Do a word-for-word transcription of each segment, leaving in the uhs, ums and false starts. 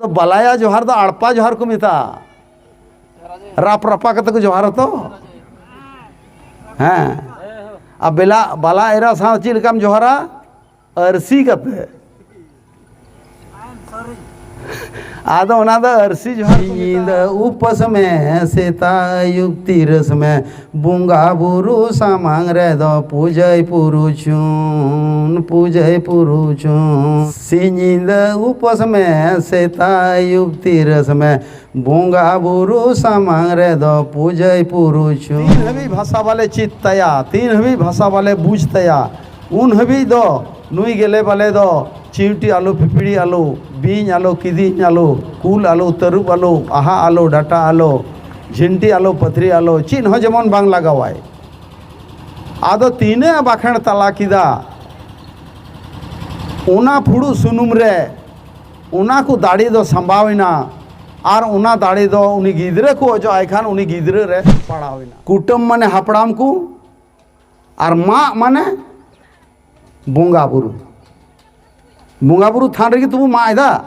ᱵᱟᱞᱟᱭᱟ ᱡᱚᱦᱟᱨ ᱫᱚ ᱟᱲᱯᱟ ᱡᱚᱦᱟᱨ ᱠᱚ ᱢᱮᱛᱟᱜᱼᱟ᱾ ᱨᱟᱯ ᱨᱟᱯᱟ ᱠᱟᱛᱮ ᱠᱚ ᱡᱚᱦᱟᱨᱟ ᱛᱚ᱾ ᱦᱮᱸ᱾ ᱟᱨ ᱵᱮᱞᱟ, ᱵᱟᱞᱟ ᱮᱨᱟ ᱥᱟᱶ ᱪᱮᱫ ᱞᱮᱠᱟᱢ ᱡᱚᱦᱟᱨᱟ? ᱟᱹᱨᱥᱤ ᱠᱟᱛᱮ᱾ ᱟᱫᱚ ᱚᱱᱟ ᱫᱚ ᱟᱹᱨᱥᱤ ᱡᱚᱦᱟᱨ ᱠᱚ ᱢᱮᱛᱟᱜᱼᱟ᱾ ᱧᱤᱫᱟᱹ ᱩᱯᱟᱹᱥ ᱢᱮ, ᱥᱮᱛᱟᱜ ᱟᱹᱭᱩᱵ ᱛᱤᱨᱟᱹᱥ ᱢᱮ, ᱵᱚᱸᱜᱟ ᱵᱩᱨᱩ ᱥᱟᱢᱟᱝ ᱨᱮᱫᱚ ᱯᱩᱡᱟᱹᱭ ᱯᱩᱨᱩᱪᱩᱱ, ᱯᱩᱡᱟᱹᱭ ᱯᱩᱨᱩᱪᱩᱱ᱾ ᱥᱤᱧ ᱧᱤᱫᱟᱹ ᱩᱯᱟᱹᱥ ᱢᱮ, ᱥᱮᱛᱟᱜ ᱟᱹᱭᱩᱵ ᱛᱤᱨᱟᱹᱥ ᱢᱮ, ᱵᱚᱸᱜᱟ ᱵᱩᱨᱩ ᱥᱟᱢᱟᱝ ᱨᱮᱫᱚ ᱯᱩᱡᱟᱹᱭ ᱯᱩᱨᱩᱪᱩᱱ᱾ ᱛᱤᱱ ᱦᱟᱹᱵᱤᱡ ᱵᱷᱟᱥᱟ ᱵᱟᱞᱮ ᱪᱮᱫ ᱛᱟᱭᱟ, ᱛᱤᱱ ᱦᱟᱹᱵᱤᱡ ᱵᱷᱟᱥᱟ ᱵᱟᱞᱮ ᱵᱩᱡᱽ ᱛᱟᱭᱟ, ᱩᱱ ᱦᱟᱹᱵᱤᱡ ᱫᱚ ᱱᱩᱭ ᱜᱮᱞᱮ ᱵᱟᱞᱮ ᱫᱚ ᱪᱤᱣᱴᱤ ᱟᱞᱚ, ᱯᱤᱯᱤᱲᱤ ᱟᱞᱚ, ᱵᱤᱧ ᱟᱞᱚ, ᱠᱤᱫᱤᱧ ᱟᱞᱚ, ᱠᱩᱞ ᱟᱞᱚ, ᱛᱟᱹᱨᱩᱵ ᱟᱞᱚ, ᱟᱦᱟ ᱟᱞᱚ, ᱰᱟᱴᱟ ᱟᱞᱚ, ᱡᱷᱤᱱᱴᱤ ᱟᱞᱚ, ᱯᱟᱹᱛᱷᱨᱤ ᱟᱞᱚ, ᱪᱮᱫ ᱦᱚᱸ ᱡᱮᱢᱚᱱ ᱵᱟᱝ ᱞᱟᱜᱟᱣᱟᱭ᱾ ᱟᱫᱚ ᱛᱤᱱᱟᱹᱜ ᱵᱟᱠᱷᱮᱬ ᱛᱟᱞᱟ ᱠᱮᱫᱟ, ᱚᱱᱟ ᱯᱷᱩᱲᱩᱜ ᱥᱩᱱᱩᱢ ᱨᱮ ᱚᱱᱟ ᱠᱚ ᱫᱟᱲᱮ ᱫᱚ ᱥᱟᱢᱵᱟᱣ ᱮᱱᱟ᱾ ᱟᱨ ᱚᱱᱟ ᱫᱟᱲᱮ ᱫᱚ ᱩᱱᱤ ᱜᱤᱫᱽᱨᱟᱹ ᱠᱚ ᱚᱡᱚᱜ ᱟᱭ ᱠᱷᱟᱱ ᱩᱱᱤ ᱜᱤᱫᱽᱨᱟᱹ ᱨᱮ ᱯᱟᱲᱟᱣ ᱮᱱᱟ᱾ ᱠᱩᱴᱟᱹᱢ ᱢᱟᱱᱮ ᱦᱟᱯᱲᱟᱢ ᱠᱚ, ᱟᱨ ᱢᱟᱜ ᱢᱟᱱᱮ ᱵᱚᱸᱜᱟ ᱵᱩᱨᱩ᱾ ᱵᱚᱸᱜᱟ ᱵᱩᱨᱩ ᱛᱷᱟᱱ ᱨᱮᱜᱮ ᱛᱚᱵᱚ ᱢᱟᱜ ᱮᱫᱟ᱾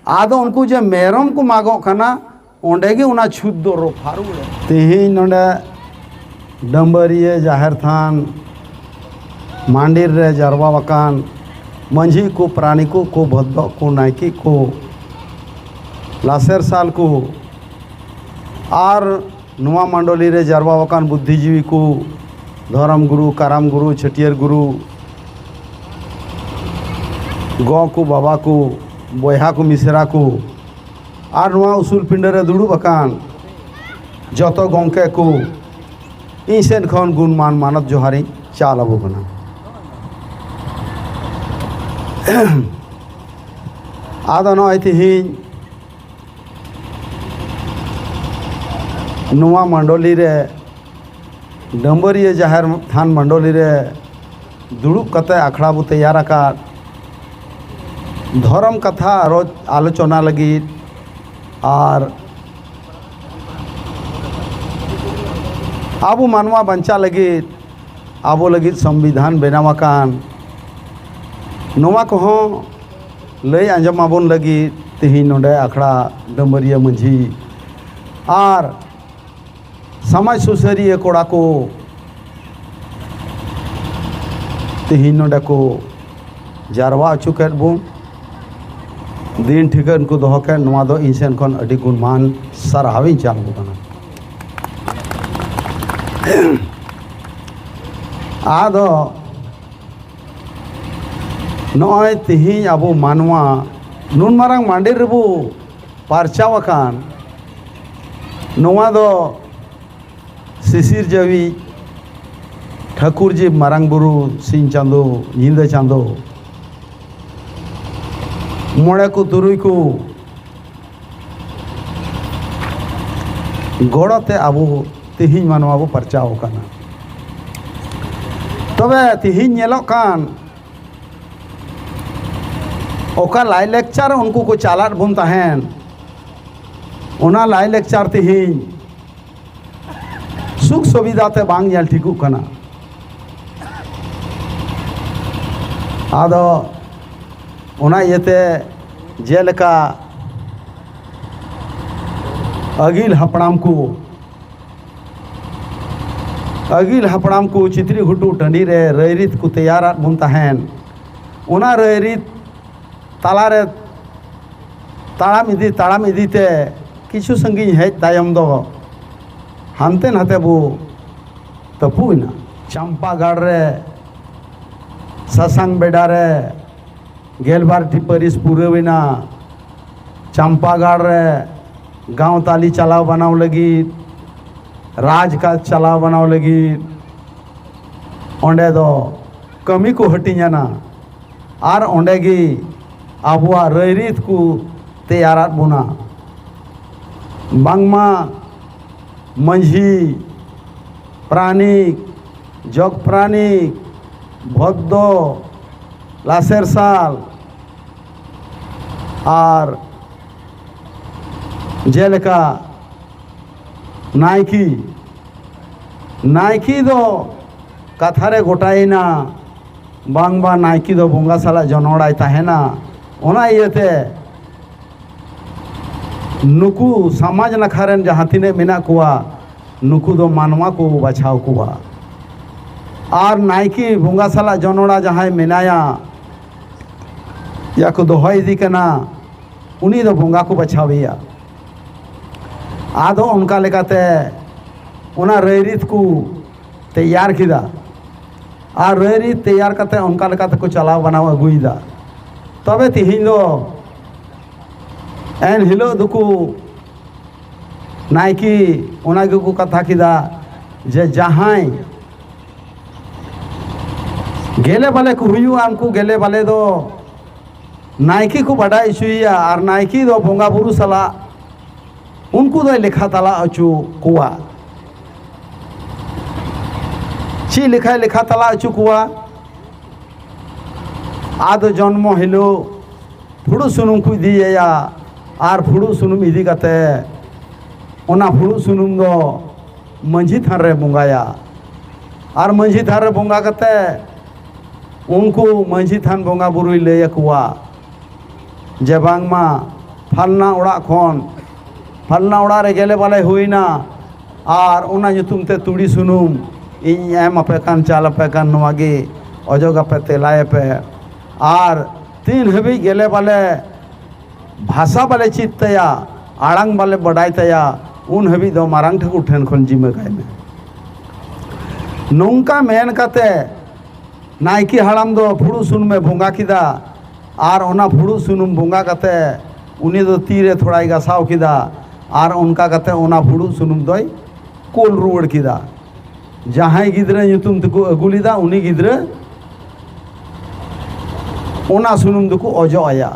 ᱟᱫᱚ ᱩᱱᱠᱩ ᱡᱮ ᱢᱮᱨᱚᱢ ᱠᱚ ᱢᱟᱜᱚᱜ ᱠᱟᱱᱟ, ᱚᱸᱰᱮ ᱜᱮ ᱚᱱᱟ ᱪᱷᱩᱛ ᱫᱚ ᱨᱚᱯᱷᱟ ᱨᱩᱣᱟᱹᱲᱟ᱾ ᱛᱮᱦᱮᱧ ᱱᱚᱰᱮ ᱰᱟᱹᱢᱵᱟᱹᱨᱤᱭᱟᱹ ᱡᱟᱦᱮᱨ ᱛᱷᱟᱱ ᱢᱟᱱᱰᱤᱨ ᱨᱮ ᱡᱟᱨᱣᱟ ᱟᱠᱟᱱ ᱢᱟᱹᱡᱷᱤ ᱠᱚ, ᱯᱟᱨᱟᱱᱤᱠ ᱠᱚ, ᱵᱷᱚᱫᱽᱫᱚ ᱠᱚ, ᱱᱟᱭᱠᱮ ᱠᱚ, ᱞᱟᱥᱮᱨ ᱥᱟᱞ ᱠᱚ, ᱟᱨ ᱱᱚᱣᱟ ᱢᱟᱱᱰᱚᱞᱤ ᱨᱮ ᱡᱟᱨᱣᱟ ᱟᱠᱟᱱ ᱵᱩᱫᱽᱫᱷᱤᱡᱤᱵᱤ ᱠᱚ, ᱫᱷᱚᱨᱚᱢ ᱜᱩᱨᱩ, ᱠᱟᱨᱟᱢ ᱜᱩᱨᱩ, ᱪᱷᱟᱹᱴᱭᱟᱹᱨ ᱜᱩᱨᱩ, ᱜᱚ ᱠᱚ, ᱵᱟᱵᱟ ᱠᱚ, ᱵᱚᱭᱦᱟ ᱠᱚ, ᱢᱤᱥᱨᱟ ᱠᱚ, ᱟᱨ ᱱᱚᱣᱟ ᱩᱥᱩᱞ ᱯᱤᱸᱰᱟᱹ ᱨᱮ ᱫᱩᱲᱩᱵ ᱟᱠᱟᱱ ᱡᱚᱛᱚ ᱜᱚᱢᱠᱮ ᱠᱚ, ᱤᱧ ᱥᱮᱫ ᱠᱷᱚᱱ ᱜᱩᱱᱢᱟᱱ ᱢᱟᱱᱚᱛ ᱡᱚᱦᱟᱨᱤᱧ ᱪᱟᱞ ᱟᱵᱚ ᱠᱟᱱᱟ᱾ ᱟᱫᱚ ᱱᱚᱜᱼᱚᱭ ᱛᱮᱦᱮᱧ ᱱᱚᱣᱟ ᱢᱟᱱᱰᱚᱞᱤ ᱨᱮ, ᱰᱟᱹᱢᱵᱟᱹᱨᱤᱭᱟᱹ ᱡᱟᱦᱮᱨ ᱛᱷᱟᱱ ᱢᱟᱱᱰᱚᱞᱤ ᱨᱮ ᱫᱩᱲᱩᱵ ᱠᱟᱛᱮ ᱟᱠᱷᱲᱟ ᱵᱚ ᱛᱮᱭᱟᱨ ᱟᱠᱟᱫ, ᱫᱷᱚᱨᱚᱢ ᱠᱟᱛᱷᱟ ᱟᱨᱚ ᱟᱞᱳᱪᱚᱱᱟ ᱞᱟᱹᱜᱤᱫ ᱟᱨ ᱟᱵᱚ ᱢᱟᱱᱣᱟ ᱵᱟᱧᱪᱟᱜ ᱞᱟᱹᱜᱤᱫ, ᱟᱵᱚ ᱞᱟᱹᱜᱤᱫ ᱥᱚᱝᱵᱤᱫᱷᱟᱱ ᱵᱮᱱᱟᱣ ᱟᱠᱟᱱ, ᱱᱚᱣᱟ ᱠᱚᱦᱚᱸ ᱞᱟᱹᱭ ᱟᱸᱡᱚᱢ ᱟᱵᱚᱱ ᱞᱟᱹᱜᱤᱫ ᱛᱮᱦᱮᱧ ᱱᱚᱰᱮ ᱟᱠᱷᱲᱟ ᱰᱟᱹᱢᱵᱟᱹᱨᱤᱭᱟᱹ ᱢᱟᱹᱡᱷᱤ ᱟᱨ ᱥᱚᱢᱟᱡᱽ ᱥᱩᱥᱟᱹᱨᱤᱭᱟᱹ ᱠᱚᱲᱟ ᱠᱚ ᱛᱮᱦᱮᱧ ᱱᱚᱰᱮ ᱠᱚ ᱡᱟᱨᱣᱟ ᱦᱚᱪᱚ ᱠᱮᱫ ᱵᱚᱱ, ᱫᱤᱱ ᱴᱷᱤᱠᱟᱹᱱ ᱠᱚ ᱫᱚᱦᱚ ᱠᱮᱫ, ᱱᱚᱣᱟ ᱫᱚ ᱤᱧ ᱥᱮᱱ ᱠᱷᱚᱱ ᱟᱹᱰᱤ ᱜᱩᱱᱢᱟᱱ ᱥᱟᱨᱦᱟᱣ ᱤᱧ ᱪᱟᱞ ᱟᱠᱚ ᱠᱟᱱᱟ᱾ ᱟᱫᱚ ᱱᱚᱜᱼᱚᱭ ᱛᱮᱦᱮᱧ ᱟᱵᱚ ᱢᱟᱱᱣᱟ ᱱᱩᱱ ᱢᱟᱨᱟᱝ ᱢᱟᱸᱰᱮᱨ ᱨᱮᱵᱚ ᱯᱟᱨᱪᱟᱣ ᱟᱠᱟᱱ, ᱱᱚᱣᱟ ᱫᱚ ᱥᱤᱥᱤᱨ ᱡᱟᱹᱣᱤᱡ ᱴᱷᱟᱹᱠᱩᱨ ᱡᱤᱵ, ᱢᱟᱨᱟᱝ ᱵᱩᱨᱩ, ᱥᱤᱧ ᱪᱟᱸᱫᱚ, ᱧᱤᱫᱟᱹ ᱪᱟᱸᱫᱚ, ᱢᱚᱬᱮ ᱠᱚ ᱛᱩᱨᱩᱭ ᱠᱚ ᱜᱚᱲᱚ ᱛᱮ ᱟᱵᱚ ᱛᱮᱦᱮᱧ ᱢᱟᱱᱣᱟ ᱵᱚ ᱯᱟᱨᱪᱟᱣ ᱟᱠᱟᱱᱟ᱾ ᱛᱚᱵᱮ ᱛᱮᱦᱮᱧ ᱧᱮᱞᱚᱜ ᱠᱟᱱ ᱚᱠᱟ ᱞᱟᱭᱼᱞᱟᱠᱪᱟᱨ ᱩᱱᱠᱩ ᱠᱚ ᱪᱟᱞᱟᱫ ᱵᱚᱱ ᱛᱟᱦᱮᱱ, ᱚᱱᱟ ᱞᱟᱭᱼᱞᱟᱠᱪᱟᱨ ᱛᱮᱦᱮᱧ ᱥᱩᱠ ᱥᱩᱵᱤᱫᱷᱟ ᱛᱮ ᱵᱟᱝ ᱧᱮᱞ ᱴᱷᱤᱠᱚᱜ ᱠᱟᱱᱟ᱾ ᱟᱫᱚ ᱚᱱᱟ ᱤᱭᱟᱹᱛᱮ ᱡᱮᱞᱮᱠᱟ ᱟᱹᱜᱤᱞ ᱦᱟᱯᱲᱟᱢ ᱠᱚ ᱟᱹᱜᱤᱞ ᱦᱟᱯᱲᱟᱢ ᱠᱚ ᱪᱤᱛᱨᱤ ᱜᱷᱩᱴᱩ ᱴᱟᱺᱰᱤ ᱨᱮ ᱨᱟᱹᱭᱨᱤᱛ ᱠᱚ ᱛᱮᱭᱟᱨᱟᱫ ᱵᱚᱱ ᱛᱟᱦᱮᱱ, ᱚᱱᱟ ᱨᱟᱹᱭᱨᱤᱛ ᱛᱟᱞᱟᱨᱮ ᱛᱟᱲᱟᱢ ᱤᱫᱤ ᱛᱟᱲᱟᱢ ᱤᱫᱤ ᱛᱮ ᱠᱤᱪᱷᱩ ᱥᱟᱺᱜᱤᱧ ᱦᱮᱡ ᱛᱟᱭᱚᱢ ᱫᱚ ᱦᱟᱱᱛᱮ ᱱᱟᱛᱮ ᱵᱚ ᱛᱟᱹᱯᱩ ᱮᱱᱟ᱾ ᱪᱟᱢᱯᱟᱜᱟᱲ ᱨᱮ ᱥᱟᱥᱟᱝ ᱵᱮᱰᱟ ᱨᱮ ᱜᱮᱞᱵᱟᱨ ᱴᱤ ᱯᱟᱹᱨᱤᱥ ᱯᱩᱨᱟᱹᱣ ᱮᱱᱟ᱾ ᱪᱟᱢᱯᱟᱜᱟᱲ ᱨᱮ ᱜᱟᱶᱛᱟᱞᱤ ᱪᱟᱞᱟᱣ ᱵᱟᱱᱟᱣ ᱞᱟᱹᱜᱤᱫ, ᱨᱟᱡᱽ ᱠᱟᱡᱽ ᱪᱟᱞᱟᱣ ᱵᱟᱱᱟᱣ ᱞᱟᱹᱜᱤᱫ ᱚᱸᱰᱮ ᱫᱚ ᱠᱟᱹᱢᱤ ᱠᱚ ᱦᱟᱹᱴᱤᱧ ᱮᱱᱟ᱾ ᱟᱨ ᱚᱸᱰᱮ ᱜᱮ ᱟᱵᱚᱣᱟᱜ ᱨᱟᱹᱭᱨᱤᱛ ᱠᱚ ᱛᱮᱭᱟᱨᱟᱫ ᱵᱚᱱᱟ᱾ ᱵᱟᱝᱢᱟ ᱢᱟᱹᱡᱷᱤ ᱯᱟᱨᱟᱱᱤᱠ, ᱡᱚᱜᱽ ᱯᱟᱨᱟᱱᱤᱠ, ᱵᱷᱚᱫᱽᱫᱚ, ᱞᱟᱥᱮᱨ ᱥᱟᱞ ᱟᱨ ᱡᱮᱞᱮᱠᱟ ᱱᱟᱭᱠᱮ, ᱱᱟᱭᱠᱮ ᱫᱚ ᱠᱟᱛᱷᱟ ᱨᱮ ᱜᱚᱴᱟᱭᱮᱱᱟ, ᱵᱟᱝ ᱵᱟ ᱱᱟᱭᱠᱮ ᱫᱚ ᱵᱚᱸᱜᱟ ᱥᱟᱞᱟᱜ ᱡᱚᱱᱚᱲᱟᱭ ᱛᱟᱦᱮᱱᱟ᱾ ᱚᱱᱟ ᱤᱭᱟᱹᱛᱮ ᱱᱩᱠᱩ ᱥᱚᱢᱟᱡᱽ ᱱᱟᱠᱷᱟ ᱨᱮᱱ ᱡᱟᱦᱟᱸ ᱛᱤᱱᱟᱹᱜ ᱢᱮᱱᱟᱜ ᱠᱚᱣᱟ, ᱱᱩᱠᱩ ᱫᱚ ᱢᱟᱱᱣᱟ ᱠᱚ ᱵᱟᱪᱷᱟᱣ ᱠᱚᱣᱟ᱾ ᱟᱨ ᱱᱟᱭᱠᱮ ᱵᱚᱸᱜᱟ ᱥᱟᱞᱟᱜ ᱡᱚᱱᱚᱲᱟ ᱡᱟᱦᱟᱸᱭ ᱢᱮᱱᱟᱭᱟ, ᱭᱟ ᱠᱚ ᱫᱚᱦᱚ ᱤᱫᱤ ᱠᱟᱱᱟ, ᱩᱱᱤ ᱫᱚ ᱵᱚᱸᱜᱟ ᱠᱚ ᱵᱟᱪᱷᱟᱣᱮᱭᱟ᱾ ᱟᱫᱚ ᱚᱱᱠᱟ ᱞᱮᱠᱟᱛᱮ ᱚᱱᱟ ᱨᱟᱹᱭᱨᱤᱛ ᱠᱚ ᱛᱮᱭᱟᱨ ᱠᱮᱫᱟ᱾ ᱟᱨ ᱨᱟᱹᱭᱨᱤᱛ ᱛᱮᱭᱟᱨ ᱠᱟᱛᱮ ᱚᱱᱠᱟ ᱞᱮᱠᱟ ᱛᱮᱠᱚ ᱪᱟᱞᱟᱣ ᱵᱟᱱᱟᱣ ᱟᱹᱜᱩᱭᱮᱫᱟ᱾ ᱛᱚᱵᱮ ᱛᱮᱦᱮᱧ ᱫᱚ ᱮᱱ ᱦᱤᱞᱳᱜ ᱫᱚᱠᱚ ᱱᱟᱭᱠᱮ ᱚᱱᱟ ᱜᱮᱠᱚ ᱠᱟᱛᱷᱟ ᱠᱮᱫᱟ ᱡᱮ ᱡᱟᱦᱟᱸᱭ ᱜᱮᱞᱮ ᱵᱟᱞᱮ ᱠᱚ ᱦᱩᱭᱩᱜᱼᱟ, ᱩᱱᱠᱩ ᱜᱮᱞᱮ ᱵᱟᱞᱮ ᱫᱚ ᱱᱟᱭᱠᱮ ᱠᱚ ᱵᱟᱰᱟᱭ ᱦᱚᱪᱚᱭᱮᱭᱟ᱾ ᱟᱨ ᱱᱟᱭᱠᱮ ᱫᱚ ᱵᱚᱸᱜᱟ ᱵᱩᱨᱩ ᱥᱟᱞᱟᱜ ᱩᱱᱠᱩ ᱫᱚᱭ ᱞᱮᱠᱷᱟ ᱛᱟᱞᱟ ᱦᱚᱪᱚ ᱠᱚᱣᱟ᱾ ᱪᱮᱫ ᱞᱮᱠᱟᱭ ᱞᱮᱠᱷᱟ ᱛᱟᱞᱟ ᱦᱚᱪᱚ ᱠᱚᱣᱟ? ᱟᱫᱚ ᱡᱚᱱᱢᱚ ᱦᱤᱞᱳᱜ ᱯᱷᱩᱲᱩᱜ ᱥᱩᱱᱩᱢ ᱠᱚ ᱤᱫᱤᱭᱟᱭᱟ᱾ ᱟᱨ ᱯᱷᱩᱲᱩᱜ ᱥᱩᱱᱩᱢ ᱤᱫᱤ ᱠᱟᱛᱮ ᱚᱱᱟ ᱯᱷᱩᱲᱩᱜ ᱥᱩᱱᱩᱢ ᱫᱚ ᱢᱟᱹᱡᱷᱤ ᱛᱷᱟᱱ ᱨᱮ ᱵᱚᱸᱜᱟᱭᱟ᱾ ᱟᱨ ᱢᱟᱹᱡᱷᱤ ᱛᱷᱟᱱ ᱨᱮ ᱵᱚᱸᱜᱟ ᱠᱟᱛᱮ ᱩᱱᱠᱩ ᱢᱟᱹᱡᱷᱤ ᱛᱷᱟᱱ ᱵᱚᱸᱜᱟ ᱵᱩᱨᱩᱭ ᱞᱟᱹᱭ ᱟᱠᱚᱣᱟ ᱡᱮ ᱵᱟᱝᱢᱟ ᱯᱷᱟᱞᱱᱟ ᱚᱲᱟᱜ ᱠᱷᱚᱱ ᱯᱷᱟᱞᱱᱟ ᱚᱲᱟᱜ ᱨᱮ ᱜᱮᱞᱮ ᱵᱟᱞᱮ ᱦᱩᱭᱱᱟ, ᱟᱨ ᱚᱱᱟ ᱧᱩᱛᱩᱢ ᱛᱮ ᱛᱩᱲᱤ ᱥᱩᱱᱩᱢ ᱤᱧ ᱮᱢ ᱟᱯᱮ ᱠᱟᱱ, ᱪᱟᱞ ᱟᱯᱮ ᱠᱟᱱ, ᱱᱚᱣᱟ ᱜᱮ ᱚᱡᱚᱜ ᱟᱯᱮ, ᱛᱮᱞᱟᱭ ᱟᱯᱮ᱾ ᱟᱨ ᱛᱤᱱ ᱦᱟᱹᱵᱤᱡ ᱜᱮᱞᱮ ᱵᱟᱞᱮ ᱵᱷᱟᱥᱟ ᱵᱟᱞᱮ ᱪᱮᱫ ᱛᱟᱭᱟ, ᱟᱲᱟᱝ ᱵᱟᱞᱮ ᱵᱟᱰᱟᱭ ᱛᱟᱭᱟ, ᱩᱱ ᱦᱟᱹᱵᱤᱡ ᱫᱚ ᱢᱟᱨᱟᱝ ᱴᱷᱟᱹᱠᱩᱨ ᱴᱷᱮᱱ ᱠᱷᱚᱱ ᱡᱤᱢᱟᱹ ᱠᱟᱭ ᱢᱮ᱾ ᱱᱚᱝᱠᱟ ᱢᱮᱱ ᱠᱟᱛᱮ ᱱᱟᱭᱠᱮ ᱦᱟᱲᱟᱢ ᱫᱚ ᱯᱷᱩᱲᱩᱜ ᱥᱩᱱᱩᱢᱮ ᱵᱚᱸᱜᱟ ᱠᱮᱫᱟ᱾ ᱟᱨ ᱚᱱᱟ ᱯᱷᱩᱲᱩᱜ ᱥᱩᱱᱩᱢ ᱵᱚᱸᱜᱟ ᱠᱟᱛᱮ ᱩᱱᱤ ᱫᱚ ᱛᱤᱨᱮ ᱛᱷᱚᱲᱟᱭ ᱜᱟᱥᱟᱣ ᱠᱮᱫᱟ᱾ ᱟᱨ ᱚᱱᱠᱟ ᱠᱟᱛᱮ ᱚᱱᱟ ᱯᱷᱩᱲᱩᱜ ᱥᱩᱱᱩᱢ ᱫᱚᱭ ᱠᱩᱞ ᱨᱩᱣᱟᱹᱲ ᱠᱮᱫᱟ᱾ ᱡᱟᱦᱟᱸᱭ ᱜᱤᱫᱽᱨᱟᱹ ᱧᱩᱛᱩᱢ ᱛᱮᱠᱚ ᱟᱹᱜᱩ ᱞᱮᱫᱟ, ᱩᱱᱤ ᱜᱤᱫᱽᱨᱟᱹ ᱚᱱᱟ ᱥᱩᱱᱩᱢ ᱫᱚᱠᱚ ᱚᱡᱚᱜ ᱟᱭᱟ᱾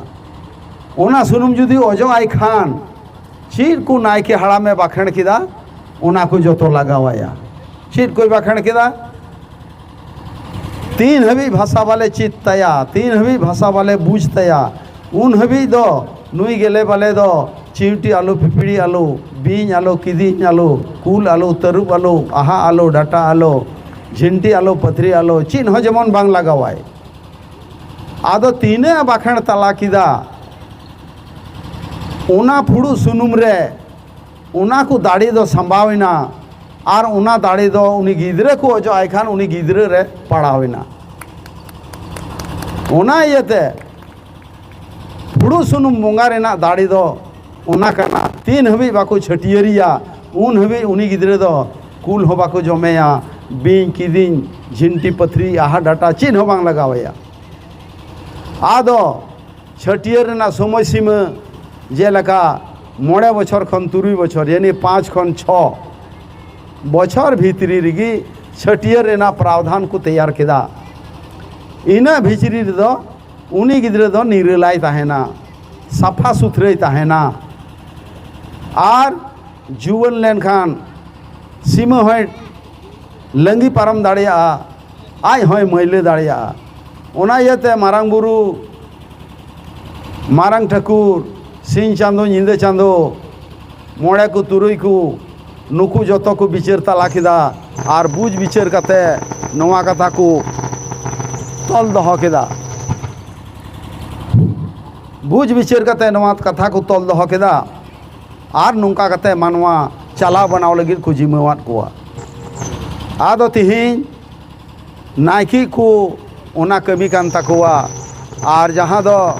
ᱚᱱᱟ ᱥᱩᱱᱩᱢ ᱡᱩᱫᱤ ᱚᱡᱚᱜ ᱟᱭ ᱠᱷᱟᱱ, ᱪᱮᱫ ᱠᱚ ᱱᱟᱭᱠᱮ ᱦᱟᱲᱟᱢᱮ ᱵᱟᱠᱷᱮᱬ ᱠᱮᱫᱟ, ᱚᱱᱟ ᱠᱚ ᱡᱚᱛᱚ ᱞᱟᱜᱟᱣ ᱟᱭᱟ᱾ ᱪᱮᱫ ᱠᱚᱭ ᱵᱟᱠᱷᱮᱬ ᱠᱮᱫᱟ? ᱛᱤᱱ ᱦᱟᱹᱵᱤᱡ ᱵᱷᱟᱥᱟ ᱵᱟᱞᱮ ᱪᱮᱫ ᱛᱟᱭᱟ, ᱛᱤᱱ ᱦᱟᱹᱵᱤᱡ ᱵᱷᱟᱥᱟ ᱵᱟᱞᱮ ᱵᱩᱡᱽ ᱛᱟᱭᱟ, ᱩᱱ ᱦᱟᱹᱵᱤᱡ ᱫᱚ ᱱᱩᱭ ᱜᱮᱞᱮ ᱵᱟᱞᱮ ᱫᱚ ᱪᱤᱣᱴᱤ ᱟᱞᱚ, ᱯᱤᱯᱤᱲᱤ ᱟᱞᱚ, ᱵᱤᱧ ᱟᱞᱚ, ᱠᱤᱫᱤᱧ ᱟᱞᱚ, ᱠᱩᱞ ᱟᱞᱚ, ᱛᱟᱹᱨᱩᱵ ᱟᱞᱚ, ᱟᱦᱟᱜ ᱟᱞᱚ, ᱰᱟᱴᱟ ᱟᱞᱚ, ᱡᱷᱤᱱᱴᱤ ᱟᱞᱚ, ᱯᱟᱹᱛᱷᱨᱤ ᱟᱞᱚ, ᱪᱮᱫ ᱦᱚᱸ ᱡᱮᱢᱚᱱ ᱵᱟᱝ ᱞᱟᱜᱟᱣᱟᱭ᱾ ᱟᱫᱚ ᱛᱤᱱᱟᱹᱜ ᱵᱟᱠᱷᱮᱬ ᱛᱟᱞᱟ ᱠᱮᱫᱟ, ᱚᱱᱟ ᱯᱷᱩᱲᱩᱜ ᱥᱩᱱᱩᱢ ᱨᱮ ᱚᱱᱟ ᱠᱚ ᱫᱟᱲᱮ ᱫᱚ ᱥᱟᱢᱵᱟᱣ ᱮᱱᱟ, ᱟᱨ ᱚᱱᱟ ᱫᱟᱲᱮ ᱫᱚ ᱩᱱᱤ ᱜᱤᱫᱽᱨᱟᱹ ᱠᱚ ᱚᱡᱚᱜ ᱟᱭ ᱠᱷᱟᱱ ᱩᱱᱤ ᱜᱤᱫᱽᱨᱟᱹ ᱨᱮ ᱯᱟᱲᱟᱣ ᱮᱱᱟ᱾ ᱚᱱᱟ ᱤᱭᱟᱹᱛᱮ ᱯᱷᱩᱲᱩᱜ ᱥᱩᱱᱩᱢ ᱵᱚᱸᱜᱟ ᱨᱮᱱᱟᱜ ᱫᱟᱲᱮ ᱫᱚ ᱚᱱᱟ ᱠᱟᱱᱟ᱾ ᱛᱤᱱ ᱦᱟᱹᱵᱤᱡ ᱵᱟᱠᱚ ᱪᱷᱟᱹᱴᱭᱟᱹᱨᱤᱭᱟ, ᱩᱱ ᱦᱟᱹᱵᱤᱡ ᱩᱱᱤ ᱜᱤᱫᱽᱨᱟᱹ ᱫᱚ ᱠᱩᱞ ᱦᱚᱸ ᱵᱟᱠᱚ ᱡᱚᱢᱮᱭᱟ, ᱵᱤᱧ ᱠᱤᱫᱤᱧ ᱡᱷᱤᱱᱴᱤ ᱯᱟᱹᱛᱷᱨᱤ ᱟᱦᱟ ᱰᱟᱴᱟ ᱪᱮᱫ ᱦᱚᱸ ᱵᱟᱝ ᱞᱟᱜᱟᱣ ᱟᱭᱟ᱾ ᱟᱫᱚ ᱪᱷᱟᱹᱴᱭᱟᱹᱨ ᱨᱮᱱᱟᱜ ᱥᱚᱢᱚᱭ ᱥᱤᱢᱟᱹ ᱡᱮᱞᱮᱠᱟ ᱢᱚᱬᱮ ᱵᱚᱪᱷᱚᱨ ᱠᱷᱚᱱ ᱛᱩᱨᱩᱭ ᱵᱚᱪᱷᱚᱨ, ᱭᱟᱱᱤ ᱯᱟᱸᱪ ᱠᱷᱚᱱ ᱪᱷᱚ ᱵᱚᱪᱷᱚᱨ ᱵᱷᱤᱛᱨᱤ ᱨᱮᱜᱮ ᱪᱷᱟᱹᱴᱭᱟᱹᱨ ᱨᱮᱱᱟᱜ ᱯᱨᱟᱣᱫᱷᱟᱱ ᱠᱚ ᱛᱮᱭᱟᱨ ᱠᱮᱫᱟ᱾ ᱤᱱᱟᱹ ᱵᱷᱤᱛᱨᱤ ᱨᱮᱫᱚ ᱩᱱᱤ ᱜᱤᱫᱽᱨᱟᱹ ᱫᱚ ᱱᱤᱨᱟᱹᱞᱟᱭ ᱛᱟᱦᱮᱱᱟ, ᱥᱟᱯᱷᱟ ᱥᱩᱛᱷᱨᱟᱹᱭ ᱛᱟᱦᱮᱱᱟ᱾ ᱟᱨ ᱡᱩᱣᱟᱹᱱ ᱞᱮᱱᱠᱷᱟᱱ ᱥᱤᱢᱟᱹ ᱦᱚᱸᱭ ᱞᱟᱸᱜᱤ ᱯᱟᱨᱚᱢ ᱫᱟᱲᱮᱭᱟᱜᱼᱟ, ᱟᱡ ᱦᱚᱸᱭ ᱢᱟᱹᱭᱞᱟᱹ ᱫᱟᱲᱮᱭᱟᱜᱼᱟ᱾ ᱚᱱᱟ ᱤᱭᱟᱹᱛᱮ ᱢᱟᱨᱟᱝ ᱵᱩᱨᱩ, ᱢᱟᱨᱟᱝ ᱴᱷᱟᱹᱠᱩᱨ, ᱥᱤᱧ ᱪᱟᱸᱫᱚ, ᱧᱤᱫᱟᱹ ᱪᱟᱸᱫᱚ, ᱢᱚᱬᱮ ᱠᱚ ᱛᱩᱨᱩᱭ ᱠᱚ, ᱱᱩᱠᱩ ᱡᱚᱛᱚ ᱠᱚ ᱵᱤᱪᱟᱹᱨ ᱛᱟᱞᱟ ᱠᱮᱫᱟ᱾ ᱟᱨ ᱵᱩᱡᱽ ᱵᱤᱪᱟᱹᱨ ᱠᱟᱛᱮ ᱱᱚᱣᱟ ᱠᱟᱛᱷᱟ ᱠᱚ ᱛᱚᱞ ᱫᱚᱦᱚ ᱠᱮᱫᱟ᱾ ᱵᱩᱡᱽ ᱵᱤᱪᱟᱹᱨ ᱠᱟᱛᱮ ᱱᱚᱣᱟ ᱠᱟᱛᱷᱟ ᱠᱚ ᱛᱚᱞ ᱫᱚᱦᱚ ᱠᱮᱫᱟ᱾ ᱟᱨ ᱱᱚᱝᱠᱟ ᱠᱟᱛᱮ ᱢᱟᱱᱣᱟ ᱪᱟᱞᱟᱣ ᱵᱟᱱᱟᱣ ᱞᱟᱹᱜᱤᱫ ᱠᱚ ᱡᱤᱢᱟᱹᱣᱟᱫ ᱠᱚᱣᱟ᱾ ᱟᱫᱚ ᱛᱤᱦᱤᱧ ᱱᱟᱭᱠᱮ ᱠᱚ ᱚᱱᱟ ᱠᱟᱹᱢᱤ ᱠᱟᱱ ᱛᱟᱠᱚᱣᱟ᱾ ᱟᱨ ᱡᱟᱦᱟᱸ ᱫᱚ,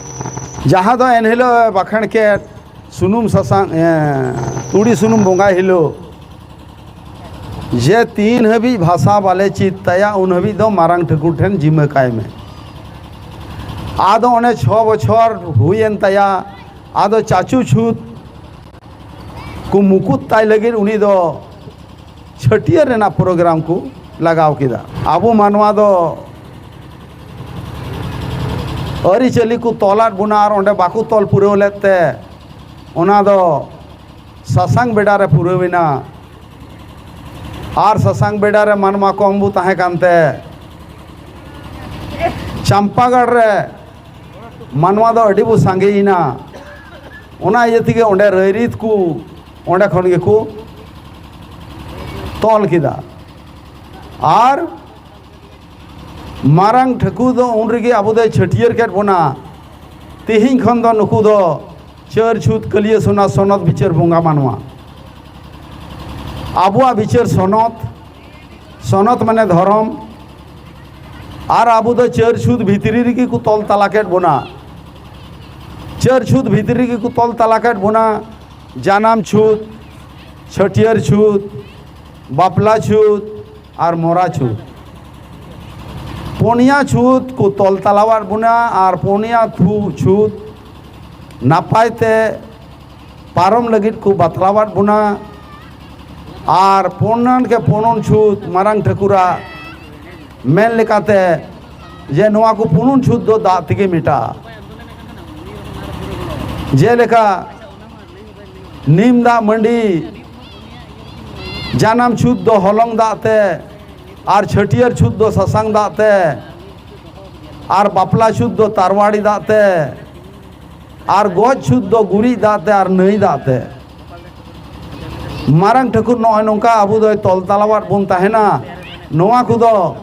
ᱡᱟᱦᱟᱸ ᱫᱚ ᱮᱱᱦᱤᱞᱳᱜ ᱵᱟᱠᱷᱮᱲ ᱠᱮᱫ ᱥᱩᱱᱩᱢ ᱥᱟᱥᱟᱝ, ᱮ, ᱛᱩᱲᱤ ᱥᱩᱱᱩᱢ ᱵᱚᱸᱜᱟᱭ ᱦᱤᱞᱳᱜ, ᱡᱮ ᱛᱤᱱ ᱦᱟᱹᱵᱤᱡ ᱵᱷᱟᱥᱟ ᱵᱟᱞᱮ ᱪᱮᱫ ᱛᱟᱭᱟ, ᱩᱱ ᱦᱟᱹᱵᱤᱡ ᱫᱚ ᱢᱟᱨᱟᱝ ᱴᱷᱟᱹᱠᱩᱨ ᱴᱷᱮᱱ ᱡᱤᱢᱟᱹ ᱠᱟᱭ ᱢᱮ᱾ ᱟᱫᱚ ᱚᱱᱮ ᱪᱷᱚ ᱵᱚᱪᱷᱚᱨ ᱦᱩᱭᱮᱱ ᱛᱟᱭᱟ, ᱟᱫᱚ ᱪᱟᱪᱩ ᱪᱷᱩᱛ ᱠᱚ ᱢᱩᱠᱩᱛ ᱛᱟᱭ ᱞᱟᱹᱜᱤᱫ ᱩᱱᱤ ᱫᱚ ᱪᱷᱟᱹᱴᱭᱟᱹᱨ ᱨᱮᱱᱟᱜ ᱯᱨᱳᱜᱨᱟᱢ ᱠᱚ ᱞᱟᱜᱟᱣ ᱠᱮᱫᱟ᱾ ᱟᱵᱚ ᱢᱟᱱᱣᱟ ᱫᱚ ᱟᱹᱨᱤᱪᱟᱹᱞᱤ ᱠᱚ ᱛᱚᱞᱟᱫ ᱵᱚᱱᱟ ᱟᱨ ᱚᱸᱰᱮ ᱵᱟᱠᱚ ᱛᱚᱞ ᱯᱩᱨᱟᱹᱣ ᱞᱮᱫ ᱛᱮ ᱚᱱᱟ ᱫᱚ ᱥᱟᱥᱟᱝ ᱵᱮᱰᱟ ᱨᱮ ᱯᱩᱨᱟᱹᱣ ᱮᱱᱟ᱾ ᱟᱨ ᱥᱟᱥᱟᱝ ᱵᱮᱰᱟ ᱨᱮ ᱢᱟᱱᱣᱟ ᱠᱚᱢ ᱵᱚ ᱛᱟᱦᱮᱸ ᱠᱟᱱᱛᱮ ᱪᱟᱢᱯᱟᱜᱟᱲ ᱨᱮ ᱢᱟᱱᱣᱟ ᱫᱚ ᱟᱹᱰᱤ ᱵᱚ ᱥᱟᱸᱜᱮᱭᱮᱱᱟ᱾ ᱚᱱᱟ ᱤᱭᱟᱹ ᱛᱮᱜᱮ ᱚᱸᱰᱮ ᱨᱟᱹᱭᱨᱤᱛ ᱠᱚ ᱚᱸᱰᱮ ᱠᱷᱚᱱ ᱜᱮᱠᱚ ᱛᱚᱞ ᱠᱮᱫᱟ᱾ ᱟᱨ ᱢᱟᱨᱟᱝ ᱴᱷᱟᱹᱠᱩᱨ ᱫᱚ ᱩᱱ ᱨᱮᱜᱮ ᱟᱵᱚ ᱫᱚᱭ ᱪᱷᱟᱹᱴᱭᱟᱹᱨ ᱠᱮᱫ ᱵᱚᱱᱟ᱾ ᱛᱮᱦᱮᱧ ᱠᱷᱚᱱ ᱫᱚ ᱱᱩᱠᱩ ᱫᱚ ᱪᱟᱹᱨ ᱪᱷᱩᱛ ᱠᱟᱹᱞᱤᱭᱟᱹ ᱥᱚᱱᱟ ᱥᱚᱱᱚᱛ ᱵᱤᱪᱟᱹᱨ ᱵᱚᱸᱜᱟ ᱢᱟᱱᱣᱟ᱾ ᱟᱵᱚᱣᱟᱜ ᱵᱤᱪᱟᱹᱨ ᱥᱚᱱᱚᱛ, ᱥᱚᱱᱚᱛ ᱢᱟᱱᱮ ᱫᱷᱚᱨᱚᱢ, ᱟᱨ ᱟᱵᱚ ᱫᱚ ᱪᱟᱹᱨ ᱪᱷᱩᱛ ᱵᱷᱤᱛᱨᱤ ᱨᱮᱜᱮ ᱠᱚ ᱛᱚᱞ ᱛᱟᱞᱟ ᱠᱮᱫ ᱵᱚᱱᱟ᱾ ᱪᱟᱹᱨ ᱪᱷᱩᱛ ᱵᱷᱤᱛᱨᱤ ᱨᱮᱜᱮ ᱠᱚ ᱛᱚᱞ ᱛᱟᱞᱟ ᱠᱮᱫ ᱵᱚᱱᱟ᱾ ᱡᱟᱱᱟᱢ ᱪᱷᱩᱛ, ᱪᱷᱟᱹᱴᱭᱟᱹᱨ ᱪᱷᱩᱛ, ᱵᱟᱯᱞᱟ ᱪᱷᱩᱛ ᱟᱨ ᱢᱚᱨᱟ ᱪᱷᱩᱛ᱾ ᱯᱩᱱᱭᱟ ᱪᱷᱩᱛ ᱠᱚ ᱛᱚᱞ ᱛᱟᱞᱟᱣᱟᱫ ᱵᱚᱱᱟ ᱟᱨ ᱯᱩᱱᱭᱟ ᱛᱷᱩ-, ᱪᱷᱩᱛ ᱱᱟᱯᱟᱭ ᱛᱮ ᱯᱟᱨᱚᱢ ᱞᱟᱹᱜᱤᱫ ᱠᱚ ᱵᱟᱛᱞᱟᱣᱟᱫ ᱵᱚᱱᱟ᱾ ᱟᱨ ᱯᱩᱱᱟᱱ ᱠᱮ ᱯᱩᱱᱩᱱ ᱪᱷᱩᱛ ᱢᱟᱨᱟᱝ ᱴᱷᱟᱹᱠᱩᱨᱟᱜ ᱢᱮᱱ ᱞᱮᱠᱟᱛᱮ ᱡᱮ ᱱᱚᱣᱟ ᱠᱚ ᱯᱩᱱᱩᱱ ᱪᱷᱩᱛ ᱫᱚ ᱫᱟᱜ ᱛᱮᱜᱮ ᱢᱮᱴᱟᱜᱼᱟ᱾ ᱡᱮᱞᱮᱠᱟ ᱱᱤᱢ ᱫᱟᱜ ᱢᱟᱹᱰᱤ, ᱡᱟᱱᱟᱢ ᱪᱷᱩᱛ ᱫᱚ ᱦᱚᱞᱚᱝ ᱫᱟᱜ ᱛᱮ, ᱟᱨ ᱪᱷᱟᱹᱴᱭᱟᱹᱨ ᱪᱷᱩᱛ ᱫᱚ ᱥᱟᱥᱟᱝ ᱫᱟᱜ ᱛᱮ, ᱟᱨ ᱵᱟᱯᱞᱟ ᱪᱷᱩᱛ ᱫᱚ ᱛᱟᱨᱣᱟᱲᱤ ᱫᱟᱜ ᱛᱮ, ᱟᱨ ᱜᱚᱡ ᱪᱷᱩᱛ ᱫᱚ ᱜᱩᱨᱤᱡ ᱫᱟᱜ ᱛᱮ ᱟᱨ ᱱᱟᱹᱭ ᱫᱟᱜ ᱛᱮ᱾ ᱢᱟᱨᱟᱝ ᱴᱷᱟᱹᱠᱩᱨ ᱱᱚᱜᱼᱚᱭ ᱱᱚᱝᱠᱟ ᱟᱵᱚ ᱫᱚᱭ ᱛᱚᱞ ᱛᱟᱞᱟᱣᱟᱫ ᱵᱚᱱ ᱛᱟᱦᱮᱱᱟ᱾ ᱱᱚᱣᱟ ᱠᱚᱫᱚ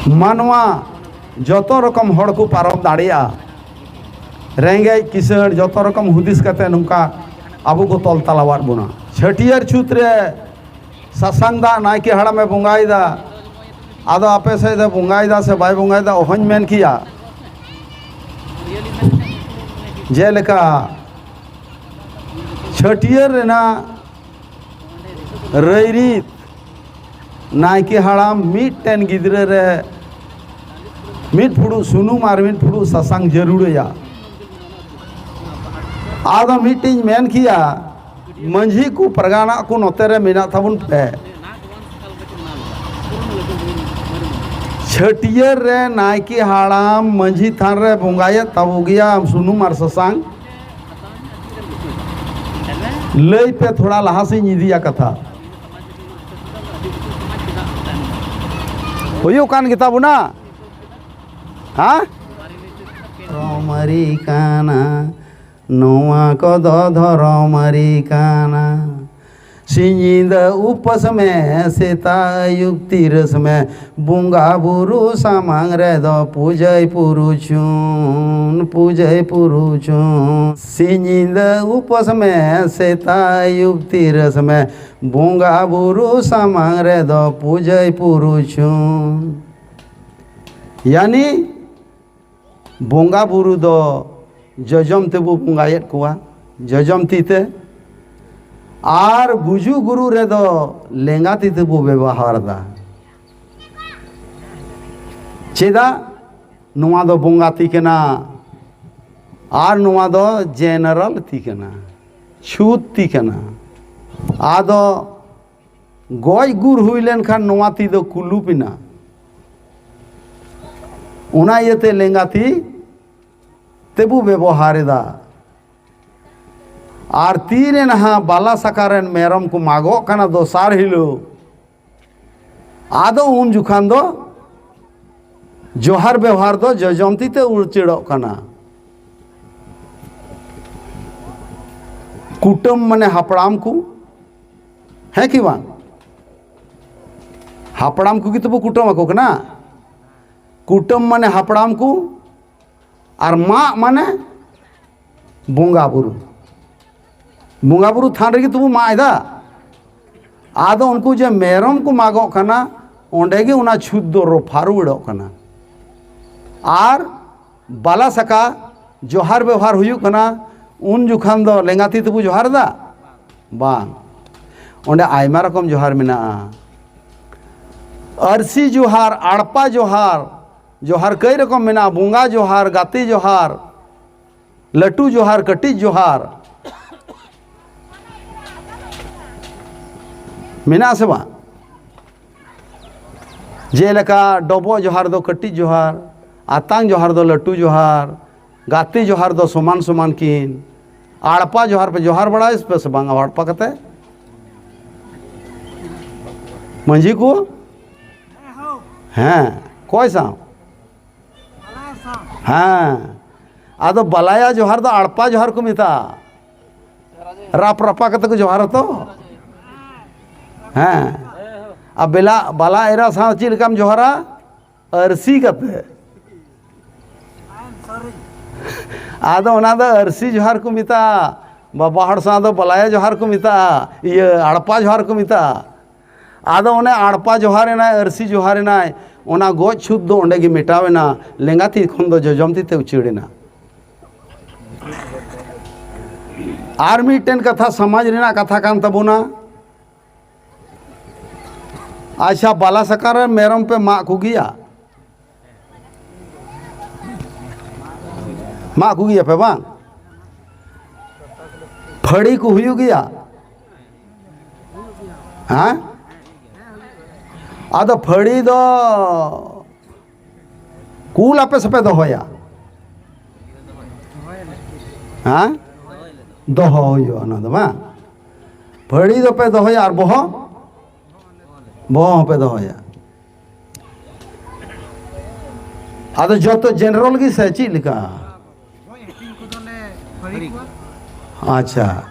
ᱢᱟᱱᱣᱟ ᱡᱚᱛᱚ ᱨᱚᱠᱚᱢ ᱦᱚᱲ ᱠᱚ ᱯᱟᱨᱚᱢ ᱫᱟᱲᱮᱭᱟᱜᱼᱟ᱾ ᱨᱮᱸᱜᱮᱡ ᱠᱤᱥᱟᱹᱬ ᱡᱚᱛᱚ ᱨᱚᱠᱚᱢ ᱦᱩᱫᱤᱥ ᱠᱟᱛᱮ ᱱᱚᱝᱠᱟ ᱟᱵᱚ ᱠᱚ ᱛᱚᱞ ᱛᱟᱞᱟᱣᱟᱫ ᱵᱚᱱᱟ᱾ ᱪᱷᱟᱹᱴᱭᱟᱹᱨ ᱪᱷᱩᱛ ᱨᱮ ᱥᱟᱥᱟᱝ ᱫᱟᱜ ᱱᱟᱭᱠᱮ ᱦᱟᱲᱟᱢᱮ ᱵᱚᱸᱜᱟᱭᱮᱫᱟ᱾ ᱟᱫᱚ ᱟᱯᱮ ᱥᱮᱫ ᱫᱚ ᱵᱚᱸᱜᱟᱭᱮᱫᱟ ᱥᱮ ᱵᱟᱭ ᱵᱚᱸᱜᱟᱭᱮᱫᱟ ᱚᱦᱚᱧ ᱢᱮᱱ ᱠᱮᱭᱟ᱾ ᱡᱮᱞᱮᱠᱟ ᱪᱷᱟᱹᱴᱭᱟᱹᱨ ᱨᱮᱱᱟᱜ ᱨᱟᱹᱭᱨᱤᱛ, ᱱᱟᱭᱠᱮ ᱦᱟᱲᱟᱢ ᱢᱤᱫᱴᱮᱱ ᱜᱤᱫᱽᱨᱟᱹ ᱨᱮ ᱢᱤᱫ ᱯᱷᱩᱲᱩᱜ ᱥᱩᱱᱩᱢ ᱟᱨ ᱢᱤᱫ ᱯᱷᱩᱲᱩᱜ ᱥᱟᱥᱟᱝ ᱡᱟᱹᱨᱩᱲᱟᱭᱟ᱾ ᱟᱫᱚ ᱢᱤᱫᱴᱮᱱ ᱢᱮᱱ ᱠᱮᱭᱟ, ᱢᱟᱹᱡᱷᱤ ᱠᱚ ᱯᱟᱨᱜᱟᱱᱟ ᱠᱚ ᱱᱚᱛᱮ ᱨᱮ ᱢᱮᱱᱟᱜ ᱛᱟᱵᱚᱱ ᱯᱮ᱾ ᱪᱷᱟᱹᱴᱭᱟᱹᱨ ᱨᱮ ᱱᱟᱭᱠᱮ ᱦᱟᱲᱟᱢ ᱢᱟᱹᱡᱷᱤ ᱛᱷᱟᱱ ᱨᱮ ᱵᱚᱸᱜᱟᱭᱮᱫ ᱛᱟᱵᱚ ᱜᱮᱭᱟ ᱥᱩᱱᱩᱢ ᱟᱨ ᱥᱟᱥᱟᱝ᱾ ᱞᱟᱹᱭ ᱯᱮ, ᱛᱷᱚᱲᱟ ᱞᱟᱦᱟ ᱥᱮᱫ ᱤᱧ ᱤᱫᱤᱭᱟ ᱠᱟᱛᱷᱟ᱾ ᱦᱩᱭᱩᱜ ᱠᱟᱱ ᱜᱮᱛᱟ ᱵᱚᱱᱟ᱾ ᱦᱮᱸ? ᱫᱷᱚᱨᱚᱢ ᱟᱹᱨᱤ ᱠᱟᱱᱟ, ᱱᱚᱣᱟ ᱠᱚᱫᱚ ᱫᱷᱚᱨᱚᱢ ᱟᱹᱨᱤ ᱠᱟᱱᱟ᱾ ᱥᱤᱧ ᱧᱤᱫᱟᱹ ᱩᱯᱟᱹᱥ ᱢᱮ, ᱥᱮᱛᱟᱜ ᱟᱹᱭᱩᱵ ᱛᱤᱨᱟᱹᱥ ᱢᱮ, ᱵᱚᱸᱜᱟ ᱵᱩᱨᱩ ᱥᱟᱢᱟᱝ ᱨᱮᱫᱚ ᱯᱩᱡᱟᱹᱭ ᱯᱩᱨᱩᱪᱷᱩᱱ᱾ ᱯᱩᱡᱟᱹᱭ ᱯᱩᱨᱩᱪᱷᱩᱱ᱾ ᱥᱤᱧ ᱧᱤᱫᱟᱹ ᱩᱯᱟᱹᱥ ᱢᱮ, ᱥᱮᱛᱟᱜ ᱟᱹᱭᱩᱵ ᱛᱤᱨᱟᱹᱥ ᱢᱮ, ᱵᱚᱸᱜᱟ ᱵᱩᱨᱩ ᱥᱟᱢᱟᱝ ᱨᱮᱫᱚ ᱯᱩᱡᱟᱹᱭ ᱯᱩᱨᱩᱪᱷᱩᱱ᱾ ᱭᱟᱱᱤ ᱵᱚᱸᱜᱟ ᱵᱩᱨᱩ ᱫᱚ ᱡᱚᱡᱚᱢ ᱛᱮᱵᱚ ᱵᱚᱸᱜᱟᱭᱮᱫ ᱠᱚᱣᱟ, ᱡᱚᱡᱚᱢ ᱛᱤ ᱛᱮ, ᱟᱨ ᱜᱩᱡᱩᱜ ᱜᱩᱨᱩᱜ ᱨᱮᱫᱚ ᱞᱮᱸᱜᱟ ᱛᱤ ᱛᱮᱵᱚ ᱵᱮᱵᱚᱦᱟᱨ ᱮᱫᱟ᱾ ᱪᱮᱫᱟᱜ? ᱱᱚᱣᱟ ᱫᱚ ᱵᱚᱸᱜᱟ ᱛᱤ ᱠᱟᱱᱟ, ᱟᱨ ᱱᱚᱣᱟ ᱫᱚ ᱡᱮᱱᱟᱨᱟᱞ ᱛᱤ ᱠᱟᱱᱟ, ᱪᱷᱩᱛ ᱛᱤ ᱠᱟᱱᱟ᱾ ᱟᱫᱚ ᱜᱚᱡ ᱜᱩᱨ ᱦᱩᱭ ᱞᱮᱱᱠᱷᱟᱱ ᱱᱚᱣᱟ ᱛᱤ ᱫᱚ ᱠᱩᱞᱩᱯ ᱮᱱᱟ᱾ ᱚᱱᱟ ᱤᱭᱟᱹᱛᱮ ᱞᱮᱸᱜᱟ ᱛᱤ ᱛᱮᱵᱚ ᱵᱮᱵᱚᱦᱟᱨ ᱮᱫᱟ᱾ ᱟᱨ ᱛᱤᱨᱮ ᱱᱟᱦᱟᱜ ᱵᱟᱞᱟ ᱥᱟᱠᱟ ᱨᱮᱱ ᱢᱮᱨᱚᱢ ᱠᱚ ᱢᱟᱜᱚᱜ ᱠᱟᱱᱟ ᱫᱚᱥᱟᱨ ᱦᱤᱞᱳᱜ, ᱟᱫᱚ ᱩᱱ ᱡᱚᱠᱷᱟᱱ ᱫᱚ ᱡᱚᱦᱟᱨ ᱵᱮᱣᱦᱟᱨ ᱫᱚ ᱡᱚᱡᱚᱢ ᱛᱤ ᱛᱮ ᱩᱪᱟᱹᱲᱚᱜ ᱠᱟᱱᱟ᱾ ᱠᱩᱴᱟᱹᱢ ᱢᱟᱱᱮ ᱦᱟᱯᱲᱟᱢ ᱠᱚ, ᱦᱮᱸ ᱠᱤ ᱵᱟᱝ? ᱦᱟᱯᱲᱟᱢ ᱠᱚᱜᱮ ᱛᱚᱵᱚ ᱠᱩᱴᱟᱹᱢ ᱟᱠᱚ ᱠᱟᱱᱟ᱾ ᱠᱩᱴᱟᱹᱢ ᱢᱟᱱᱮ ᱦᱟᱯᱲᱟᱢ ᱠᱚ, ᱟᱨ ᱢᱟᱜ ᱢᱟᱱᱮ ᱵᱚᱸᱜᱟ ᱵᱩᱨᱩ᱾ ᱵᱚᱸᱜᱟ ᱵᱩᱨᱩ ᱛᱷᱟᱱ ᱨᱮᱜᱮ ᱛᱚᱵᱚ ᱢᱟᱜ ᱮᱫᱟ᱾ ᱟᱫᱚ ᱩᱱᱠᱩ ᱡᱮ ᱢᱮᱨᱚᱢ ᱠᱚ ᱢᱟᱜᱚᱜ ᱠᱟᱱᱟ, ᱚᱸᱰᱮ ᱜᱮ ᱚᱱᱟ ᱪᱷᱩᱛ ᱫᱚ ᱨᱚᱯᱷᱟ ᱨᱩᱣᱟᱹᱲᱚᱜ ᱠᱟᱱᱟ᱾ ᱟᱨ ᱵᱟᱞᱟ ᱥᱟᱠᱟ ᱡᱚᱦᱟᱨ ᱵᱮᱣᱦᱟᱨ ᱦᱩᱭᱩᱜ ᱠᱟᱱᱟ, ᱩᱱ ᱡᱚᱠᱷᱟᱱ ᱫᱚ ᱞᱮᱸᱜᱟ ᱛᱤ ᱛᱮᱵᱚ ᱡᱚᱦᱟᱨ ᱮᱫᱟ? ᱵᱟᱝ᱾ ᱚᱸᱰᱮ ᱟᱭᱢᱟ ᱨᱚᱠᱚᱢ ᱡᱚᱦᱟᱨ ᱢᱮᱱᱟᱜᱼᱟ᱾ ᱟᱹᱨᱥᱤ ᱡᱚᱦᱟᱨ, ᱟᱲᱯᱟ ᱡᱚᱦᱟᱨ, ᱡᱚᱦᱟᱨ ᱠᱟᱹᱭ ᱨᱚᱠᱚᱢ ᱢᱮᱱᱟᱜᱼᱟ, ᱵᱚᱸᱜᱟ ᱡᱚᱦᱟᱨ, ᱜᱟᱛᱮ ᱡᱚᱦᱟᱨ, ᱞᱟᱹᱴᱩ ᱡᱚᱦᱟᱨ, ᱠᱟᱹᱴᱤᱡ ᱡᱚᱦᱟᱨ᱾ ᱢᱮᱱᱟᱜᱼᱟ ᱥᱮ ᱵᱟᱝ? ᱡᱮᱞᱮᱠᱟ ᱰᱚᱵᱚᱜ ᱡᱚᱦᱟᱨ ᱫᱚ ᱠᱟᱹᱴᱤᱡ ᱡᱚᱦᱟᱨ, ᱟᱛᱟᱝ ᱡᱚᱦᱟᱨ ᱫᱚ ᱞᱟᱹᱴᱩ ᱡᱚᱦᱟᱨ, ᱜᱟᱛᱮ ᱡᱚᱦᱟᱨ ᱫᱚ ᱥᱚᱢᱟᱱ ᱥᱚᱢᱟᱱ ᱠᱤᱱ, ᱟᱲᱯᱟ ᱡᱚᱦᱟᱨ ᱯᱮ ᱡᱚᱦᱟᱨ ᱵᱟᱲᱟᱭ ᱯᱮ ᱥᱮ ᱵᱟᱝ ᱟᱲᱯᱟ ᱠᱟᱛᱮ? ᱢᱟᱹᱡᱷᱤ ᱠᱚ? ᱦᱮᱸ, ᱚᱠᱚᱭ ᱥᱟᱶ? ᱦᱮᱸ, ᱟᱫᱚ ᱵᱟᱞᱟᱭᱟ ᱡᱚᱦᱟᱨ ᱫᱚ ᱟᱲᱯᱟ ᱡᱚᱦᱟᱨ ᱠᱚ ᱢᱮᱛᱟᱜᱼᱟ᱾ ᱨᱟᱯ ᱨᱟᱯᱟ ᱠᱟᱛᱮ ᱠᱚ ᱡᱚᱦᱟᱨᱟ ᱛᱚ᱾ ᱦᱮᱸ, ᱟᱨ ᱵᱮᱞᱟ, ᱵᱟᱞᱟ ᱮᱨᱟ ᱥᱟᱶ ᱪᱮᱫ ᱞᱮᱠᱟᱢ ᱡᱚᱦᱟᱨᱟ? ᱟᱹᱨᱥᱤ ᱠᱟᱛᱮ᱾ ᱟᱫᱚ ᱚᱱᱟ ᱫᱚ ᱟᱹᱨᱥᱤ ᱡᱚᱦᱟᱨ ᱠᱚ ᱢᱮᱛᱟᱜᱼᱟ, ᱵᱟᱵᱟ ᱦᱚᱲ ᱥᱟᱶ ᱫᱚ ᱵᱟᱞᱟᱭᱟ ᱡᱚᱦᱟᱨ ᱠᱚ ᱢᱮᱛᱟᱜᱼᱟ, ᱤᱭᱟᱹ ᱟᱲᱯᱟ ᱡᱚᱦᱟᱨ ᱠᱚ ᱢᱮᱛᱟᱜᱼᱟ᱾ ᱟᱫᱚ ᱚᱱᱮ ᱟᱲᱯᱟ ᱡᱚᱦᱟᱨ ᱮᱱᱟᱭ, ᱟᱹᱨᱥᱤ ᱡᱚᱦᱟᱨ ᱮᱱᱟᱭ, ᱚᱱᱟ ᱜᱚᱡ ᱪᱷᱩᱛ ᱫᱚ ᱚᱸᱰᱮ ᱜᱮ ᱢᱮᱴᱟᱣ ᱮᱱᱟ, ᱞᱮᱸᱜᱟ ᱛᱤ ᱠᱷᱚᱱ ᱫᱚ ᱡᱚᱡᱚᱢ ᱛᱤ ᱛᱮ ᱩᱪᱟᱹᱲ ᱮᱱᱟ᱾ ᱟᱨ ᱢᱤᱫᱴᱮᱱ ᱠᱟᱛᱷᱟ ᱥᱚᱢᱟᱡᱽ ᱨᱮᱱᱟᱜ ᱠᱟᱛᱷᱟ ᱠᱟᱱ ᱛᱟᱵᱚᱱᱟ, ᱟᱪᱪᱷᱟ, ᱵᱟᱞᱟ ᱥᱟᱠᱟ ᱨᱮ ᱢᱮᱨᱚᱢ ᱯᱮ ᱢᱟᱜ ᱠᱚᱜᱮᱭᱟ? ᱢᱟᱜ ᱠᱚᱜᱮᱭᱟ ᱯᱮ ᱵᱟᱝ? ᱯᱷᱟᱹᱲᱤ ᱠᱚ ᱦᱩᱭᱩᱜ ᱜᱮᱭᱟ? ᱦᱮᱸ? ᱟᱫᱚ ᱯᱷᱟᱹᱲᱤ ᱫᱚ ᱠᱩᱞ ᱟᱯᱮ ᱥᱮᱯᱮ ᱫᱚᱦᱚᱭᱟ? ᱦᱮᱸ? ᱫᱚᱦᱚ ᱦᱩᱭᱩᱜᱼᱟ ᱚᱱᱟ ᱫᱚ ᱵᱟᱝ? ᱯᱷᱟᱹᱲᱤ ᱫᱚᱯᱮ ᱫᱚᱦᱚᱭᱟ ᱟᱨ ᱵᱚᱦᱚᱜ, ᱵᱚᱦᱚᱜ ᱦᱚᱸᱯᱮ ᱫᱚᱦᱚᱭᱟ᱾ ᱟᱫᱚ ᱡᱚᱛᱚ ᱡᱮᱱᱟᱨᱮᱞ ᱜᱮ ᱥᱮ ᱪᱮᱫ ᱞᱮᱠᱟ? ᱟᱪᱪᱷᱟ,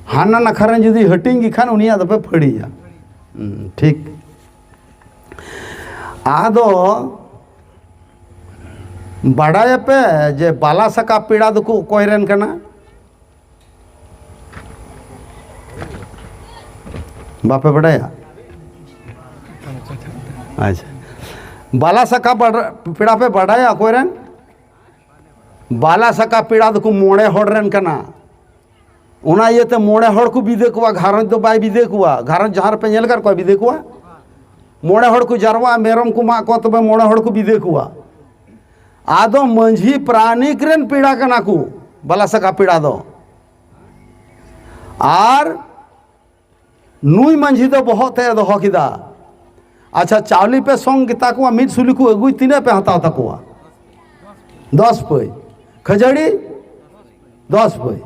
ᱦᱟᱱᱟ ᱱᱟᱠᱷᱟ ᱨᱮᱱ ᱡᱩᱫᱤ ᱦᱟᱹᱴᱤᱧ ᱜᱮ ᱠᱷᱟᱱ ᱩᱱᱤᱭᱟᱜ ᱫᱚᱯᱮ ᱯᱷᱟᱹᱲᱤᱭᱟ᱾ ᱦᱩᱸ, ᱴᱷᱤᱠ᱾ ᱟᱫᱚ ᱵᱟᱰᱟᱭᱟᱯᱮ ᱡᱮ ᱵᱟᱞᱟ ᱥᱟᱠᱟ ᱯᱮᱲᱟ ᱫᱚᱠᱚ ᱚᱠᱚᱭ ᱨᱮᱱ ᱠᱟᱱᱟ? ᱵᱟᱯᱮ ᱵᱟᱰᱟᱭᱟ? ᱟᱪᱪᱷᱟ, ᱵᱟᱞᱟ ᱥᱟᱠᱟ ᱵᱟᱰ-, ᱯᱮᱲᱟ ᱯᱮ ᱵᱟᱰᱟᱭᱟ ᱚᱠᱚᱭ ᱨᱮᱱ? ᱵᱟᱞᱟ ᱥᱟᱠᱟ ᱯᱮᱲᱟ ᱫᱚᱠᱚ ᱢᱚᱬᱮ ᱦᱚᱲ ᱨᱮᱱ ᱠᱟᱱᱟ᱾ ᱚᱱᱟ ᱤᱭᱟᱹᱛᱮ ᱢᱚᱬᱮ ᱦᱚᱲ ᱠᱚ ᱵᱤᱫᱟᱹ ᱠᱚᱣᱟ, ᱜᱷᱟᱨᱚᱸᱡᱽ ᱫᱚ ᱵᱟᱭ ᱵᱤᱫᱟᱹ ᱠᱚᱣᱟ᱾ ᱜᱷᱟᱨᱚᱸᱡᱽ ᱡᱟᱦᱟᱸ ᱨᱮᱯᱮ ᱧᱮᱞ ᱟᱠᱟᱫ ᱠᱚᱣᱟ ᱵᱤᱫᱟᱹ ᱠᱚᱣᱟ, ᱢᱚᱬᱮ ᱦᱚᱲ ᱠᱚ ᱡᱟᱨᱣᱟᱜᱼᱟ, ᱢᱮᱨᱚᱢ ᱠᱚ ᱢᱟᱜ ᱠᱚᱣᱟ, ᱛᱚᱵᱮ ᱢᱚᱬᱮ ᱦᱚᱲ ᱠᱚ ᱵᱤᱫᱟᱹ ᱠᱚᱣᱟ᱾ ᱟᱫᱚ ᱢᱟᱹᱡᱷᱤ ᱯᱟᱨᱟᱱᱤᱠ ᱨᱮᱱ ᱯᱮᱲᱟ ᱠᱟᱱᱟ ᱠᱚ ᱵᱟᱞᱟ ᱥᱟᱠᱟ ᱯᱮᱲᱟ ᱫᱚ᱾ ᱟᱨ ᱱᱩᱭ ᱢᱟᱹᱡᱷᱤ ᱫᱚ ᱵᱚᱦᱚᱜ ᱛᱮ ᱮ ᱫᱚᱦᱚ ᱠᱮᱫᱟ᱾ ᱟᱪᱪᱷᱟ, ᱪᱟᱣᱞᱮ ᱯᱮ ᱥᱚᱝ ᱜᱮᱛᱟ ᱠᱚᱣᱟ, ᱢᱤᱫ ᱥᱩᱞᱤ ᱠᱚ ᱟᱹᱜᱩᱭ, ᱛᱤᱱᱟᱹᱜ ᱯᱮ ᱦᱟᱛᱟᱣ ᱛᱟᱠᱚᱣᱟ? ᱫᱚᱥ ᱯᱟᱹᱭ᱾ ᱠᱷᱟᱹᱡᱟᱹᱲᱤ ᱫᱚᱥ ᱯᱟᱹᱭ᱾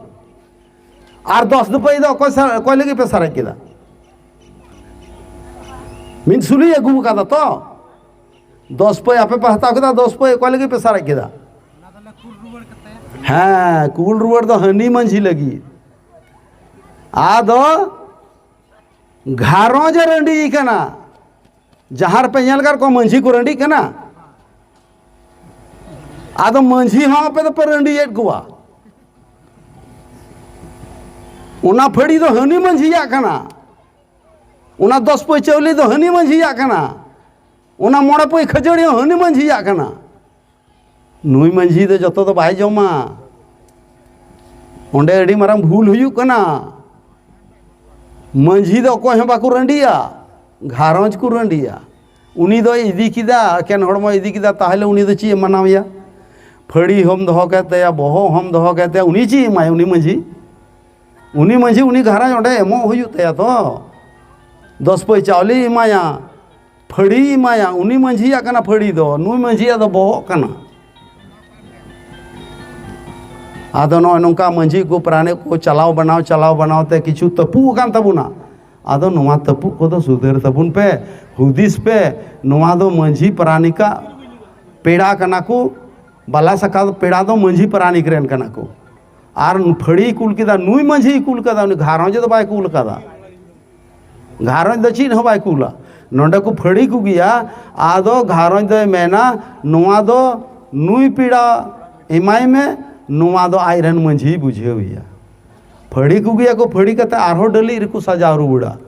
ᱟᱨ ᱫᱚᱥ ᱫᱚ ᱯᱟᱹᱭ ᱫᱚ ᱚᱠᱚᱭ ᱥᱟ-, ᱚᱠᱚᱭ ᱞᱟᱹᱜᱤᱫ ᱯᱮ ᱥᱟᱨᱮᱡ ᱠᱮᱫᱟ? ᱢᱤᱫ ᱥᱩᱞᱤ ᱟᱹᱜᱩ ᱟᱠᱟᱫᱟ ᱛᱚ, ᱫᱚᱥ ᱯᱟᱹᱭ ᱟᱯᱮ ᱯᱮ ᱦᱟᱛᱟᱣ ᱠᱮᱫᱟ, ᱫᱚᱥ ᱯᱟᱹᱭ ᱚᱠᱚᱭ ᱞᱟᱹᱜᱤᱫ ᱯᱮ ᱥᱟᱨᱮᱡ ᱠᱮᱫᱟ? ᱦᱮᱸ, ᱠᱩᱞ ᱨᱩᱣᱟᱹᱲ ᱫᱚ ᱦᱟᱹᱱᱤ ᱢᱟᱹᱡᱷᱤ ᱞᱟᱹᱜᱤᱫ᱾ ᱟᱫᱚ ᱜᱷᱟᱨᱚᱸᱡᱽ ᱮ ᱨᱟᱺᱰᱤ ᱠᱟᱱᱟ᱾ ᱡᱟᱦᱟᱸ ᱨᱮᱯᱮ ᱧᱮᱞ ᱟᱠᱟᱫ ᱠᱚᱣᱟ ᱢᱟᱹᱡᱷᱤ ᱠᱚ ᱨᱟᱺᱰᱤᱜ ᱠᱟᱱᱟ, ᱟᱫᱚ ᱢᱟᱹᱡᱷᱤ ᱦᱚᱸ ᱟᱯᱮ ᱫᱚᱯᱮ ᱨᱟᱺᱰᱤᱭᱮᱫ ᱠᱚᱣᱟ᱾ ᱚᱱᱟ ᱯᱷᱟᱹᱲᱤ ᱫᱚ ᱦᱟᱹᱱᱤ ᱢᱟᱹᱡᱷᱤᱭᱟᱜ ᱠᱟᱱᱟ, ᱚᱱᱟ ᱫᱚᱥ ᱯᱟᱹᱭ ᱪᱟᱣᱞᱮ ᱫᱚ ᱦᱟᱹᱱᱤ ᱢᱟᱹᱡᱷᱤᱭᱟᱜ ᱠᱟᱱᱟ, ᱚᱱᱟ ᱢᱚᱬᱮ ᱯᱟᱹᱭ ᱠᱷᱟᱹᱡᱟᱹᱲᱤ ᱦᱚᱸ ᱦᱟᱹᱱᱤ ᱢᱟᱹᱡᱷᱤᱭᱟᱜ ᱠᱟᱱᱟ᱾ ᱱᱩᱭ ᱢᱟᱹᱡᱷᱤ ᱫᱚ ᱡᱚᱛᱚ ᱫᱚ ᱵᱟᱭ ᱡᱚᱢᱟ᱾ ᱚᱸᱰᱮ ᱟᱹᱰᱤ ᱢᱟᱨᱟᱝ ᱵᱷᱩᱞ ᱦᱩᱭᱩᱜ ᱠᱟᱱᱟ᱾ ᱢᱟᱹᱡᱷᱤ ᱫᱚ ᱚᱠᱚᱭ ᱦᱚᱸ ᱵᱟᱠᱚ ᱨᱟᱺᱰᱤᱭᱟ, ᱜᱷᱟᱨᱚᱸᱡᱽ ᱠᱚ ᱨᱟᱺᱰᱤᱭᱟ᱾ ᱩᱱᱤ ᱫᱚᱭ ᱤᱫᱤ ᱠᱮᱫᱟ, ᱮᱠᱮᱱ ᱦᱚᱲᱢᱚᱭ ᱤᱫᱤ ᱠᱮᱫᱟ, ᱛᱟᱦᱚᱞᱮ ᱩᱱᱤ ᱫᱚ ᱪᱮᱫ ᱮ ᱢᱟᱱᱟᱣᱮᱭᱟ? ᱯᱷᱟᱹᱲᱤ ᱦᱚᱸᱢ ᱫᱚᱦᱚ ᱠᱮᱫ ᱛᱟᱭᱟ, ᱵᱚᱦᱚᱜ ᱦᱚᱸᱢ ᱫᱚᱦᱚ ᱠᱮᱫ ᱛᱟᱭᱟ, ᱩᱱᱤ ᱪᱮᱫ ᱮᱢᱟᱭᱟ? ᱩᱱᱤ ᱢᱟᱹᱡᱷᱤ, ᱩᱱᱤ ᱢᱟᱹᱡᱷᱤ, ᱩᱱᱤ ᱜᱷᱟᱨᱚᱸᱡᱽ ᱚᱸᱰᱮ ᱮᱢᱚᱜ ᱦᱩᱭᱩᱜ ᱛᱟᱭᱟ ᱛᱚ᱾ ᱫᱚᱥ ᱯᱟᱹᱭ ᱪᱟᱣᱞᱮ ᱮᱢᱟᱭᱟ, ᱯᱷᱟᱹᱲᱤ ᱮᱢᱟᱭᱟ, ᱩᱱᱤ ᱢᱟᱹᱡᱷᱤᱭᱟᱜ ᱠᱟᱱᱟ ᱯᱷᱟᱹᱲᱤ ᱫᱚ, ᱱᱩᱭ ᱢᱟᱹᱡᱷᱤᱭᱟᱜ ᱫᱚ ᱵᱚᱦᱚᱜ ᱠᱟᱱᱟ᱾ ᱟᱫᱚ ᱱᱚᱜᱼᱚᱭ ᱱᱚᱝᱠᱟ ᱢᱟᱹᱡᱷᱤ ᱠᱚ ᱯᱟᱨᱟᱱᱤᱠ ᱠᱚ ᱪᱟᱞᱟᱣ ᱵᱟᱱᱟᱣ, ᱪᱟᱞᱟᱣ ᱵᱟᱱᱟᱣ ᱛᱮ ᱠᱤᱪᱷᱩ ᱛᱟᱹᱯᱩᱜ ᱟᱠᱟᱱ ᱛᱟᱵᱚᱱᱟ᱾ ᱟᱫᱚ ᱱᱚᱣᱟ ᱛᱟᱹᱯᱩᱜ ᱠᱚᱫᱚ ᱥᱩᱫᱷᱟᱹᱨ ᱛᱟᱵᱚᱱ ᱯᱮ, ᱦᱩᱫᱤᱥ ᱯᱮ᱾ ᱱᱚᱣᱟ ᱫᱚ ᱢᱟᱹᱡᱷᱤ ᱯᱟᱨᱟᱱᱤᱠᱟᱜ ᱯᱮᱲᱟ ᱠᱟᱱᱟ ᱠᱚ, ᱵᱟᱞᱟ ᱥᱟᱠᱟ ᱯᱮᱲᱟ ᱫᱚ ᱢᱟᱹᱡᱷᱤ ᱯᱟᱨᱟᱱᱤᱠ ᱨᱮᱱ ᱠᱟᱱᱟ ᱠᱚ᱾ ᱟᱨ ᱯᱷᱟᱹᱲᱤᱭ ᱠᱩᱞ ᱠᱮᱫᱟ, ᱱᱩᱭ ᱢᱟᱹᱡᱷᱤᱭ ᱠᱩᱞ ᱠᱟᱫᱟ, ᱩᱱᱤ ᱜᱷᱟᱨᱚᱸᱡᱽ ᱫᱚ ᱵᱟᱭ ᱠᱩᱞ ᱠᱟᱫᱟ᱾ ᱜᱷᱟᱨᱚᱸᱡᱽ ᱫᱚ ᱪᱮᱫ ᱦᱚᱸ ᱵᱟᱭ ᱠᱩᱞᱟ᱾ ᱱᱚᱰᱮ ᱠᱚ ᱯᱷᱟᱹᱲᱤ ᱠᱚᱜᱮᱭᱟ, ᱟᱫᱚ ᱜᱷᱟᱨᱚᱸᱡᱽ ᱫᱚᱭ ᱢᱮᱱᱟ, ᱱᱚᱣᱟ ᱫᱚ ᱱᱩᱭ ᱯᱮᱲᱟ ᱮᱢᱟᱭ ᱢᱮ, ᱱᱚᱣᱟ ᱫᱚ ᱟᱡ ᱨᱮᱱ ᱢᱟᱹᱡᱷᱤᱭ ᱵᱩᱡᱷᱟᱹᱣᱮᱭᱟ᱾ ᱯᱷᱟᱹᱲᱤ ᱠᱚᱜᱮᱭᱟ ᱠᱚ, ᱯᱷᱟᱹᱲᱤ ᱠᱟᱛᱮ ᱟᱨᱦᱚᱸ ᱰᱟᱹᱞᱤᱡ ᱨᱮᱠᱚ ᱥᱟᱡᱟᱣ ᱨᱩᱣᱟᱹᱲᱟ᱾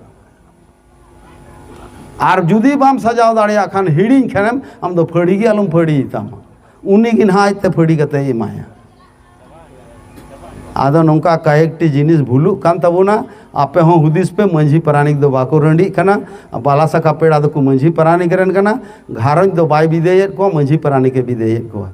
ᱟᱨ ᱡᱩᱫᱤ ᱵᱟᱢ ᱥᱟᱡᱟᱣ ᱫᱟᱲᱮᱭᱟᱜ ᱠᱷᱟᱱ, ᱦᱤᱲᱤᱧ ᱠᱷᱟᱱᱮᱢ, ᱟᱢ ᱫᱚ ᱯᱷᱟᱹᱲᱤ ᱜᱮ ᱟᱞᱚᱢ ᱯᱷᱟᱹᱲᱤᱭ ᱛᱟᱢᱟ, ᱩᱱᱤ ᱜᱮ ᱱᱟᱦᱟᱜ ᱟᱡᱛᱮ ᱯᱷᱟᱹᱲᱤ ᱠᱟᱛᱮᱭ ᱮᱢᱟᱭᱟ᱾ ᱟᱫᱚ ᱱᱚᱝᱠᱟ ᱠᱚᱭᱮᱠᱴᱤ ᱡᱤᱱᱤᱥ ᱵᱷᱩᱞᱩᱜ ᱠᱟᱱ ᱛᱟᱵᱚᱱᱟ᱾ ᱟᱯᱮ ᱦᱚᱸ ᱦᱩᱫᱤᱥ ᱯᱮ, ᱢᱟᱹᱡᱷᱤ ᱯᱟᱨᱟᱱᱤᱠ ᱫᱚ ᱵᱟᱠᱚ ᱨᱟᱺᱰᱤᱜ ᱠᱟᱱᱟ, ᱵᱟᱞᱟ ᱥᱟᱠᱟ ᱯᱮᱲᱟ ᱫᱚᱠᱚ ᱢᱟᱹᱡᱷᱤ ᱯᱟᱨᱟᱱᱤᱠ ᱨᱮᱱ ᱠᱟᱱᱟ᱾ ᱜᱷᱟᱨᱚᱸᱡᱽ ᱫᱚ ᱵᱟᱭ ᱵᱤᱫᱟᱹᱭᱮᱫ ᱠᱚᱣᱟ, ᱢᱟᱹᱡᱷᱤ ᱯᱟᱨᱟᱱᱤᱠᱮ ᱵᱤᱫᱟᱹᱭᱮᱫ ᱠᱚᱣᱟ᱾